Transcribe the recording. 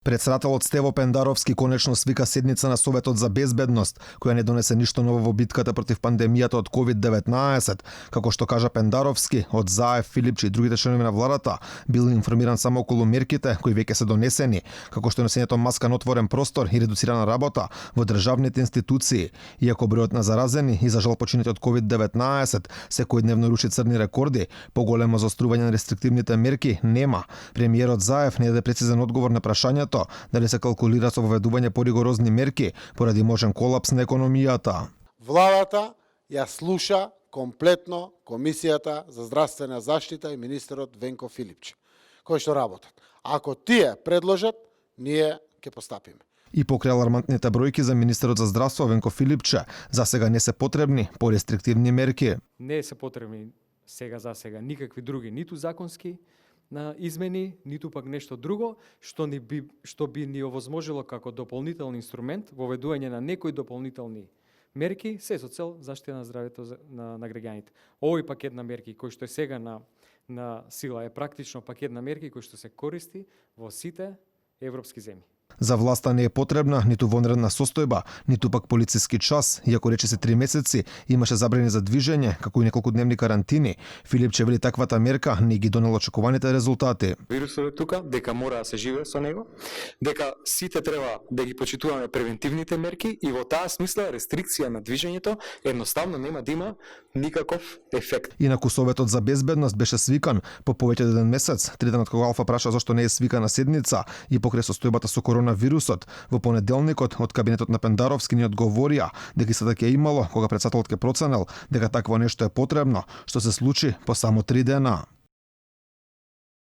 Председателот Стево Пендаровски конечно свика седница на Советот за безбедност, која не донесе ништо ново во битката против пандемијата од COVID-19. Како што кажа Пендаровски, од Заев, Филипче и другите членови на владата бил информиран само околу мерките кои веќе се донесени, како што носењето маска на отворен простор и редуцирана работа во државните институции. Иако бројот на заразени и за жал починати од COVID-19 секојдневно руши црни рекорди, поголемо заострување на рестриктивните мерки нема. Премиерот Заев не даде прецизен одговор на прашањето дали се калкулира со воведување поригорозни мерки поради можен колапс на економијата. Владата ја слуша комплетно Комисијата за здравствена заштита и министерот Венко Филипче, кои што работат. Ако тие предложат, ние ќе постапиме. И покрај алармантните бројки за министерот за здравство Венко Филипче, за сега не се потребни порестриктивни мерки. Не се потребни за сега никакви други, ниту законски на измени, ниту пак нешто друго, што би ни овозможило како дополнителен инструмент воведување на некои дополнителни мерки, се со цел заштита на здравјето на граѓаните. Овој пакет на мерки кој што е сега на сила е практично пакет на мерки кој што се користи во сите европски земји. За власта не е потребна ниту вонредна состојба, ниту пак полициски час, иако речиси 3 месеци имаше забрани за движење, како и неколкудневни карантини. Филипче вели таквата мерка не ги донела очекуваните резултати. Вирусот е тука, дека мора да се живее со него, дека сите треба да ги почитуваме превентивните мерки и во таа смисла рестрикција на движењето едноставно нема да има никаков ефект. Инаку Советот за безбедност беше свикан по повеќе од еден месец, 3 денот кога Алфа праша зашто не е свикана седница и покрај состојбата со коронавирусот. Во понеделникот од кабинетот на Пендаровски ни одговорија дека се ќе имало кога председателот ќе проценел дека такво нешто е потребно, што се случи по само 3 дена.